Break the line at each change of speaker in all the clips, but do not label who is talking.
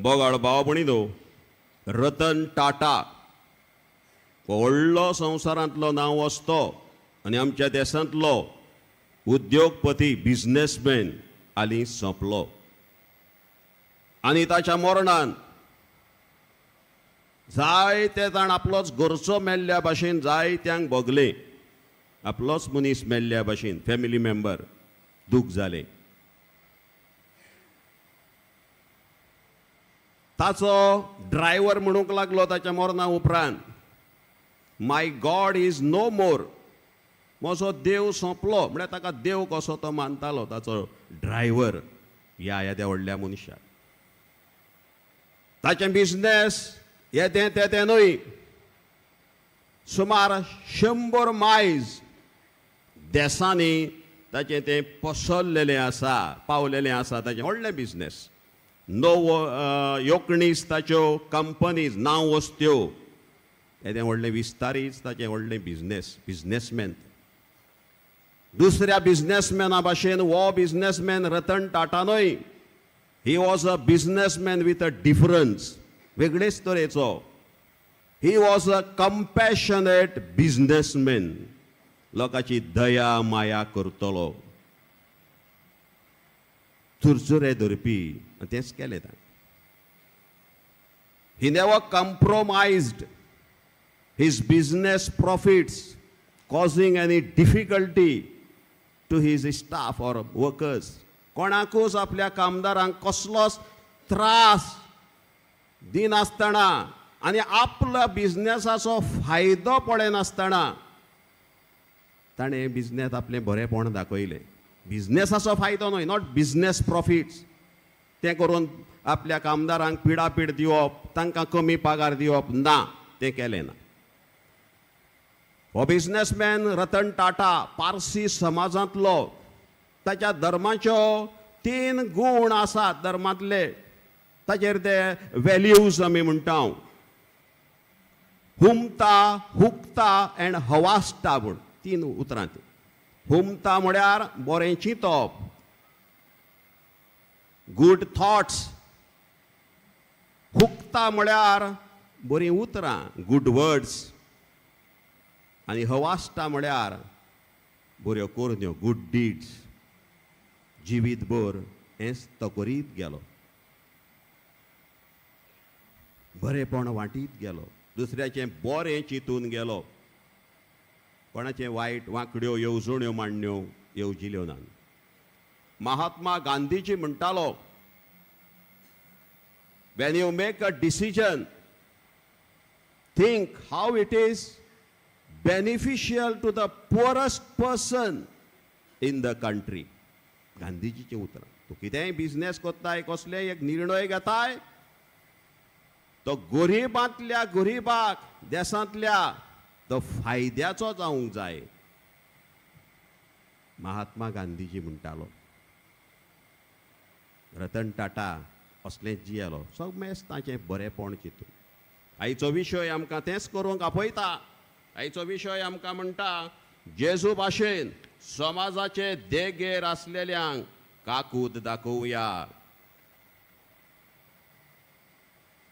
बोगाळ भाव भयणीनो, रतन टाटा व्हडलो संवसारांतलो नांव असतो आनी आमच्या देशांतलो उद्योगपती बिजनेसमॅन हालीं सोंपलो आनी ताच्या मरणान जायते जाण आपलोच घरचो मेल्ल्या भाशेन जायत्यांक भोगलें, आपलोच मनीस मेल्ल्या भाशेन फॅमिली मेंबर दूख जालें. ताचो ड्रायव्हर म्हणूंक लागलो ताच्या मरणा उपरांत, my God is no more, म्हजो देव सोंपलो. म्हळ्यार ताका देव कसो तो मानतालो ताचो ड्रायव्हर ह्या येद्या व्हडल्या मनशाक. ताचें बिजनेस येदें तेदें न्हय, सुमार 100 मायल्स देसांनी ताचें तें पसरलेलें आसा, पावलेलें आसा. ताचें व्हडलें बिजनेस, 19 ताच्यो कंपनीज नांव वस्त्यो, येदें व्हडलें विस्तारीच ताचें व्हडलें बिजनेस, बिजनेसमॅन. दुसऱ्या बिजनेसमॅना भाशेन हो बिजनेसमॅन रतन टाटा न्हय, he was a businessman with a difference, वेगळेच तरेचो. He was a compassionate businessman, लोकांची दया माया करतलो, चुरचुरे धरपी, आनी तेंच केलें ताणें. He never compromised his business profits, causing any difficulty to his staff or workers. कोणाकूच आपल्या कामदारांक कसलोच त्रास दिनासतना आनी आपल्या बिजनेसाचो फायदो पळयनासतना ताणें बिजनेस आपलें बरेंपण दाखयलें. बिजनेसाचो फायदो न्हय, not business profits, तें करून आपल्या कामदारांक पिडापीड दिवप, तांकां कमी पगार दिवप ना, तें केलें ना. हो बिजनेसमॅन रतन टाटा पारसी समाजांतलो, ताच्या धर्माच्यो 3 गूण आसात धर्मांतले, ताचेर ते व्हॅल्यूज आमी म्हणटा, हुमता, हुकता एंड हवासता म्हूण 3 उतरां ती. हुमता म्हळ्यार बरें चिंतप, गूड थॉट्स, हुकता म्हळ्यार बरीं उतरां, गूड वर्ड्स, आनी हवासता म्हळ्यार बऱ्यो करण्यो, गूड डीड्स. जिवीतभर हेंच तो करीत गेलो, बरेंपण वांटीत गेलो, दुसऱ्याचें बरें चिंतून गेलो, कोणाचें वायट वांकड्यो येवजण्यो मांडण्यो येवजिल्यो ना. महात्मा गांधीजी म्हणटालो, when you make a decision think how it is beneficial to the poorest person in the country. गांधीजीचें उतरां. तूं कितेंय बिजनेस करताय, कसलेय एक निर्णय घेताय, तो गरिबांतल्या गरिबाक देशांतल्या तो फायद्याचो जावंक जाय, महात्मा गांधीजी म्हणटालो. रतन टाटा असलें जियेलो, सगळेंच ताचें बरेंपण चिंतून. आयचो विशय आमकां तेंच करूंक आपयता. आयचो विशय आमकां म्हणटा, जेजू भाशेन समाजाचे देगेर आसलेल्यांक काकूत दाखोवया.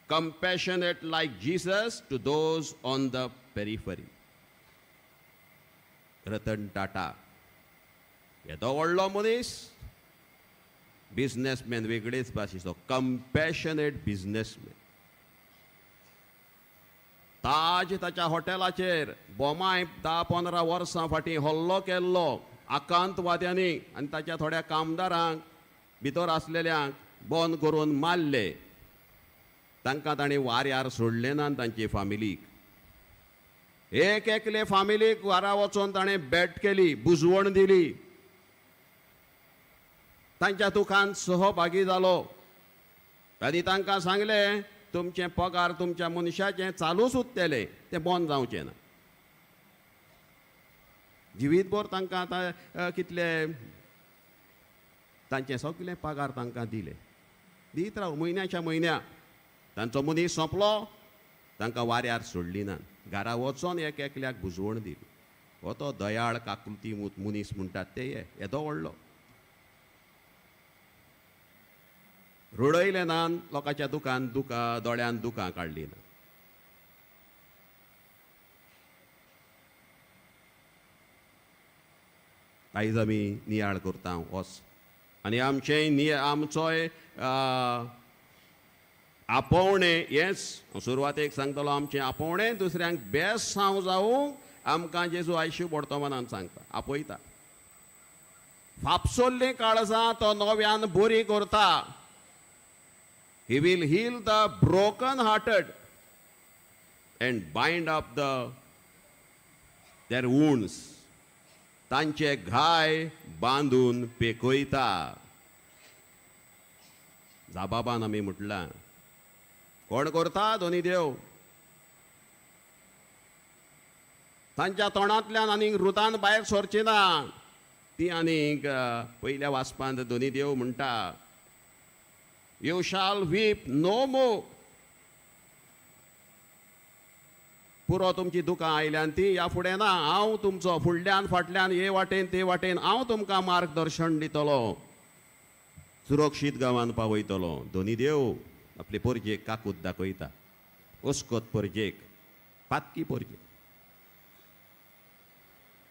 Compassionate like Jesus to those on the periphery. Ratan Tata येदो व्हडलो मनीस, बिजनेसमॅन वेगळेच भाशेचो, कंपॅशनेट बिजनेसमॅन. ताज ताच्या हॉटेलाचेर बोमाय 10-15 वर्सां फाटीं हल्लो केल्लो आकांतवाद्यांनी आनी ताच्या थोड्या कामदारांक भितर आसलेल्यांक बंद करून मारले. तांकां तांणी वाऱ्यार सोडलें ना तांचे फामिलीक. एक एकले फामिलीक घरा वचून ताणें भेट केली, बुजवण दिली, तांच्या दुखान सहभागी जालो आनी तांकां सांगलें, तुमचें पगार तुमच्या मनशाचें चालूच उरतलें, तें बंद जावचें ना. जिवीतभर तांकां आतां कितले तांचे सगळे पगार तांकां दिले, दीत राव म्हयन्याच्या म्हयन्या. तांचो मनीस सोंपलो, तांकां वाऱ्यार सोडली ना, घरा वचोन एक एकल्याक बुजवण दिली. हो तो दयाळ काकुळटी मनीस म्हणटात ते येदो व्हडलो. रडयलें ना, लोकांच्या दुकान दुकां दोळ्यान दुकां काडली ना. आयज आमी नियाळ करता वच आनी आमचें आमचोय आपोवणें हेंच सुरवातेक सांगतलो, आमचें आपोवणें दुसऱ्यांक बेस्ट सांव जावूं आमकां जेजू आयशी वर्तमानान सांगता, आपयता. फापसोल्लीं काळजां तो नव्यान बरी करता. He will heal the broken hearted and bind up their wounds. तांचे घाय बांदून पेकयता. जाबाबान आमी म्हटलां कोण करता? दोनी देव. तांच्या तोंडांतल्यान आनीक रुतान भायर सरची ना ती. आनीक पयल्या वाचपांत दोनी देव म्हणटा, you shall weep no more. पुरो तुमची दुकां आयल्यान ती ह्या फुडें ना. हांव तुमचो फुडल्यान फाटल्यान हे वाटेन ते वाटेन हांव तुमकां मार्गदर्शन दितलो, सुरक्षीत गांवान पावयतलो. दोनी देव आपले परजेक काकूत दाखयता, अस्कत परजेक, पातकी परजेक.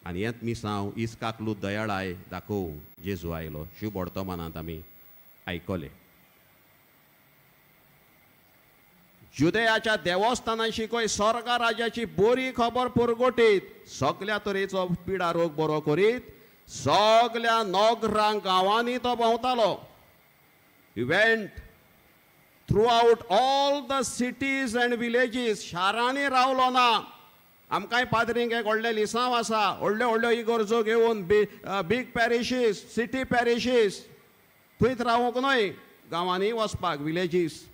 आनी हेंच मिसांव हीच काकलूत दयाळाय दाखोवं जेजू आयलो. शुभ वर्तमानांत आमी आयकलें. जुदयाच्या देवस्थानां शिकय स्वर्गा राजाची बरी खबर परगटीत, सगल्या तरेचो पिडा रोग बरो करीत सगल्या नगरांक गांवांनी तो भोंवतालो. He went throughout all the cities and villages. शारांनी रावलो ना. आमकांय पाद्रींक एक व्हडलें लिसांव आसा, व्हडल्यो व्हडल्यो इगर्जो घेवन बीग पॅरिशीस, सिटी पॅरिशीस, थंयच रावूंक न्हय, गांवांनी वचपाक, विलेजीस.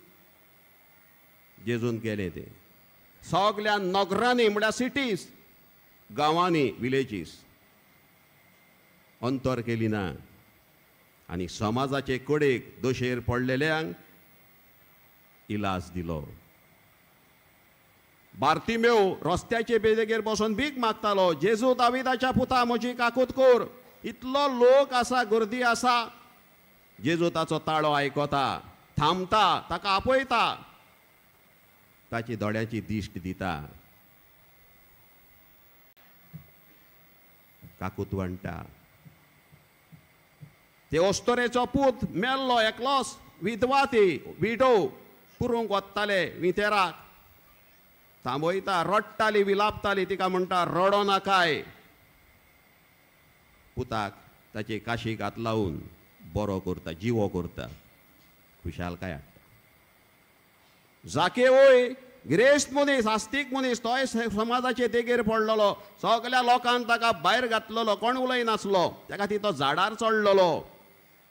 जेजून केलें तें सगल्या नगरांनी म्हळ्यार सिटीज, गांवांनी, विलेजीस अंतर केली ना. आनी समाजाचे कडेक दोशेर पडलेल्यांक इलाज दिलो. बार्तिमेव रस्त्याचे बेदेगेर बसून भीक मागतालो, जेजू दाविदाच्या पुता म्हजी काकूत कर. इतलो लोक आसा, गर्दी आसा. जेजू ताचो ताळो आयकता, थांबता, ताका आपयता, ताची दोळ्याची दिश्ट दिता, काकूत म्हणटा. ते अस्तोरेचो पूत मेल्लो एकलोच, विधवा ती, विडो, पुरूंक वताले वितेराक. थांबयता, रडटाली, विलापताली. तिका म्हणटा रडो नाकाय. पुताक ताचे काशीक हात लावन बरो करता, जिवो करता, खुशालकाय हाडटा. जाकेवय गिरेस्त मनीस, आस्तीक मनीस, तोय समाजाचे देगेर पडलेलो. सगल्या लोकान ताका भायर घातलेलो, कोण उलयनासलो. त्या खातीर तो झाडार चडलेलो,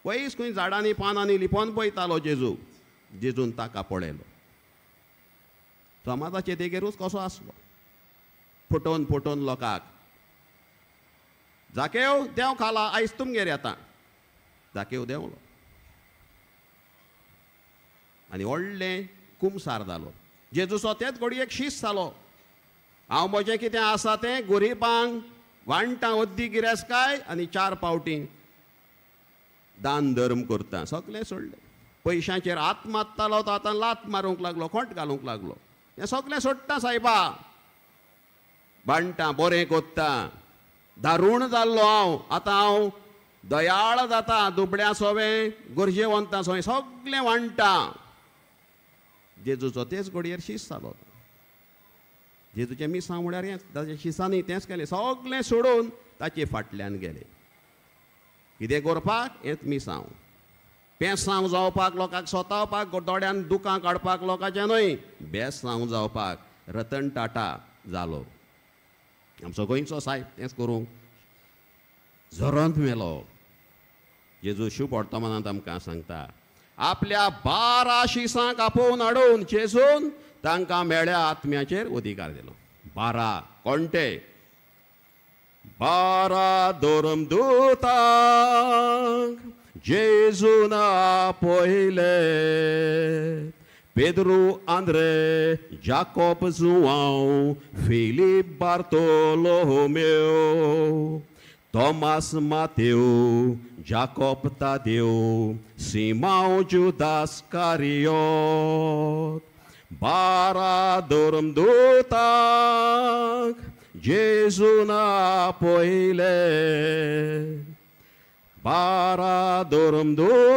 पयस खंय झाडांनी पानांनी लिपोवन पळयतालो जेजू. जेजून ताका पळयलो. समाजाचे देगेरूच कसो आसलो, फटोवन फटोवन लोकांक. जाकेव देंव खाला, आयज तुमगेर येता. जाकेव देंवलो आनी व्हडलें कुमसार जालो. जेजूचो तेच घडयेक शीस जालो. हांव म्हजें कितें आसा तें गरिबांक वांट्टां, अद्दी गिरेस्तकाय, आनी 4 पावटी दान धर्म करता. सगलें सोडलें. पयशांचेर हात मारतालो तो आतां लात मारूंक लागलो, खोंट घालूंक लागलो. हें सगलें सोडटा सायबा, बांडटा, बरें कोत्ता. दारूण जाल्लो हांव, आतां हांव दयाळ जाता, दुबळ्या सोवें, गरजेवंतां सोवें, सगलें वांट्टा. जेजूचो तेच घडयेर शीस जालो. जेजूचें मिसांव म्हळ्यार हेंच, ताच्या शिसांनी तेंच केलें. सगलें सोडून ताचे फाटल्यान गेले. कितें करपाक? हेंच मिसांव. बेसांव जावपाक, लोकांक सोतावपाक, दोळ्यान दुकां काडपाक लोकांचें न्हय, बेसांव जावपाक. रतन टाटा जालो आमचो गोंयचो सायब, तेंच करूंक झरोंत मेलो. जेजू शुभ वर्तमानांत आमकां सांगता, आपल्या 12 शिसांक आपोवन हाडून जेजून तांकां मेळ्या आत्म्याचेर अधिकार दिलो. 12 कोणते? 12 धर्मदूतांक जेजून आपयले, Pedro, Andre, Jacob, Joao, Filipe, बार्तोलोमेव, Tomas Mateu, Jacob Tadeu, Simão Judas Cariot, 12 धर्मदूतांक जेजून आपयले, 12 धर्मदूतांक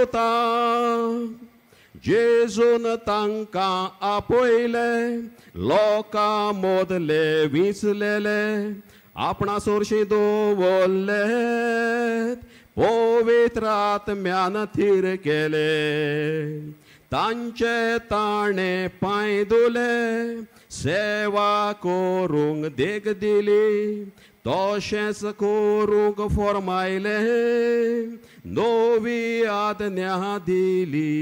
जेजून तांकां आपयले, लोकां मदले विंचलेले, आपणा सोरशी दवरले, पवित्र आत्म्यान थीर केले, तांचे ताणें पांय धुले, सेवा करूंक देख दिली, तशेंच करूंक फर्मायलें, नवी आज्ञा दिली.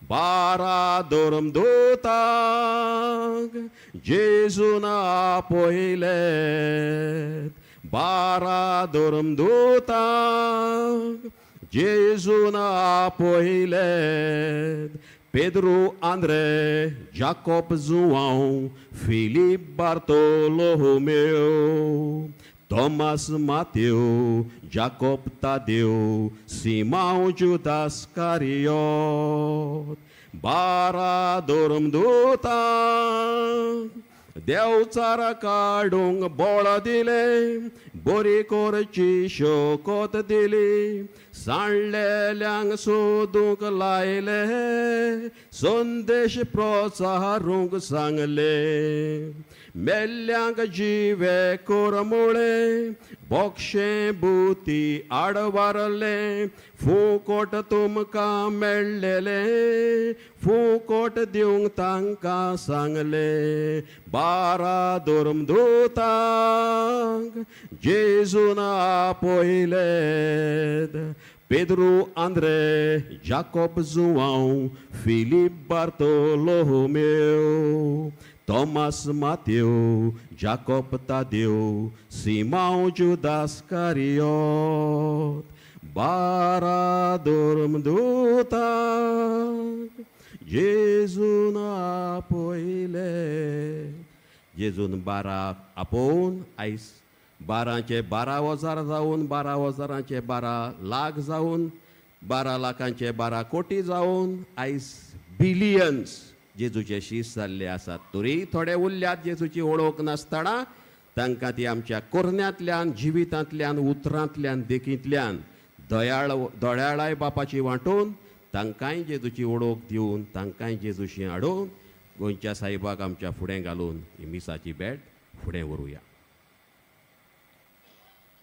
12 धर्मदूतांक जेजून आपयले, 12 धर्मदूतांक जेजून आपयले, Pedro, André, Jacob, João, Filipe, Bartolomeu, Thomas, Mateu, Jacob, Tadeu, Simão, Judas, Cariot, 12 धर्मदूतांक Devchar काडूंक बळ दिलें, बरी करची शोकोत दिली, सांडलेल्यांक सोदूंक लायले, संदेश प्रोत्साहरूंक सांगले, मेल्ल्यांक जिवे कर म्हळें, बोक्षें बुती आडवारले, फुकोट तुमकां मेळ्ळेलें, फुकोट दिवंक तांकां सांगलें. 12 धर्मदूतांक जेजून आपयले, Pedro, André, Jacob, João, Filipe, Bartolomeu, Thomas, Mateu, Jacob, Tadeu, Simão, Judas, Cariot, 12 धर्मदूतांक जेजून आपयले. जेजून 12 आपोवन आयज 12चे 12,000 जावन, 12,000चे 12 लाख जावन, 12 लाखांचे 12 कोटी जावन, आयज बिलियन्स जेजूचे शीस जाल्ले आसात. तरी थोडे उरल्यात जेजूची वळख नासतना, तांकां ती आमच्या कोरण्यांतल्यान, जिवितांतल्यान, उतरांतल्यान, देखींतल्यान दयाळाय बापाची वांटून तांकांय जेजूची वळख दिवन, तांकांय जेजूशी हाडून गोंयच्या साहेबाक आमच्या फुडें घालून ही मिसाची भेट फुडें व्हरूया.